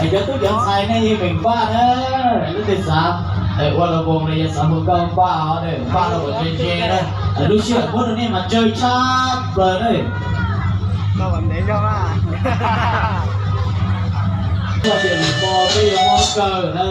Es cov tub cov ntxhais nej yeej meem npaj na, lub teg xav ua los voos los yog xav hu nkauj npaj os, npaj rau kom ze ze na. Lub sij hawm muab rau nej mas tsawg tshaj plaws na. Tias lwm mo peb yuav muab kawg na.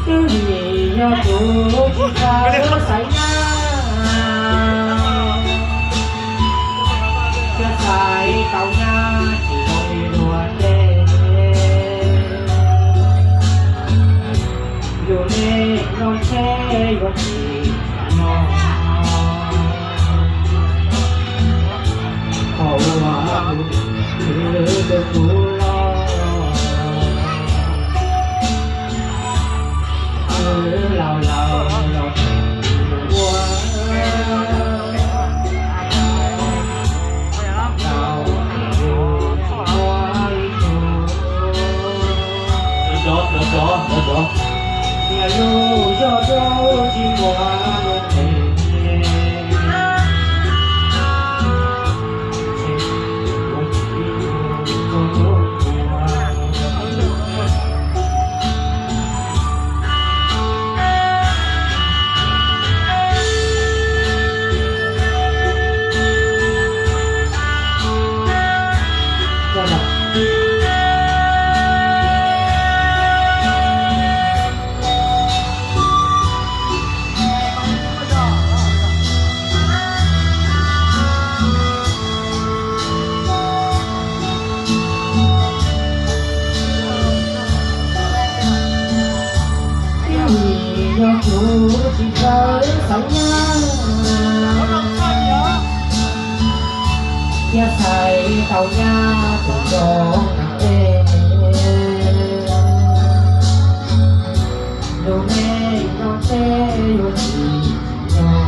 Twb vim yog kuv tsis tau xaiv nyab, thiaj xaiv tau nyab tsis zoo li luag tej. Yus nej no ntshe yuav tsis no, qhov uas kuv twb kuv los, laus laus los ua Yog kuv tsis txawj xaiv nyab, thiaj xaiv tau nyab tus zoo ntev. Lub neej no ntshe yuav tsis yog.